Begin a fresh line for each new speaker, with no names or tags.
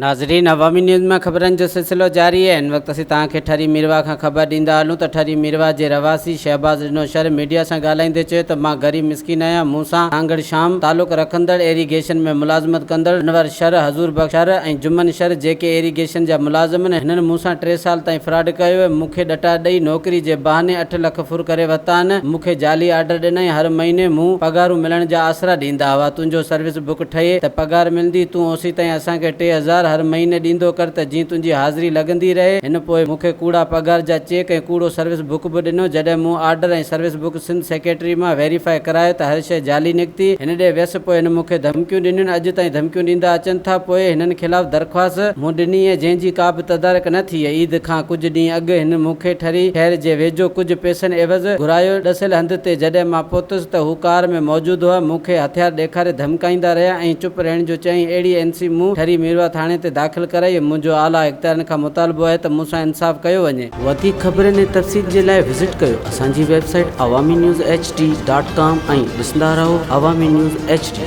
ناظرين عوامي نيوز مان خبرن جو سلسلو جاري آهي هن وقت اسين توهان کي ٺري ميرواهه کان خبر ڏيندا هلون ته ٺري ميرواهه جي رهواسي شهباز ڏنو شر ميڊيا سان ڳالهائيندي چيو ته مان غريب مسڪين آهيان مون سان سانگهڙ شام تعلق رکندڙ ايريگيشن ۾ ملازمت ڪندڙ انور شر حضور بخش شر ۽ جمن شر جيڪي ايريگيشن جا ملازم آهن هنن مون سان ٽي سال تائين فراڊ ڪيو آهي مون کي ڏٽا ڏئي نوڪري جي بهاني اٺ لک ڦر ڪري ورتا آهن مون کي جعلي آرڊر ڏنائين هر مهيني مون پگهارون ملڻ جا آسرا ڏيندا هئا تنهنجو سروس بڪ ٺهي ته پگهار ملندي، تون اوسيتائين اسان کي 3000 هر مهيني ڏيندو ڪر ته جيئن تنهنجي حاضري لڳندي رهي. هن پوء مون کي ڪوڙا پگهار جا چيڪ ۽ ڪوڙو سروس بڪ به ڏنو. جڏهن مون order ۽ service book Sindh secretary مان ويريفائي ڪرايو ته هر شيء جعلي نڪتي. هن ڏي ويس پوء هن مون کي ڌمڪيون ڏنيون. اڄ تائين ڌمڪيون ڏيندا اچن ٿا. پوء هنن خلاف درخواست مون ڏني ۽ جنهن جي ڪا به تدارڪ نه ٿي. عيد کان ڪجهه ڏينهن اڳ هن مون کي ٺري شهر جي ويجهو ڪجهه پئسن عيوض گهرايو. ڏسيل هنڌ تي جڏهن مان پهتس ته هو ڪار ۾ موجود هئا، مون کي هٿيار ڏيکاري ڌمڪائيندا رهيا ۽ چپ رهڻ جو چيائين، اهڙي اين سي مون ٺري ميرواهه ٿاڻي تي داخل ڪرائي، منهنجو اعليٰ اختيارين کان مطالبو آهي ته مون سان انصاف ڪيو وڃي. وڌيڪ خبرن ۽ تفصيل جي لاء وزٽ ڪيو اسان جي website Awami news H D dot com ۽ ڏسندا رهو عوامي نيوز ايڇ ڊي.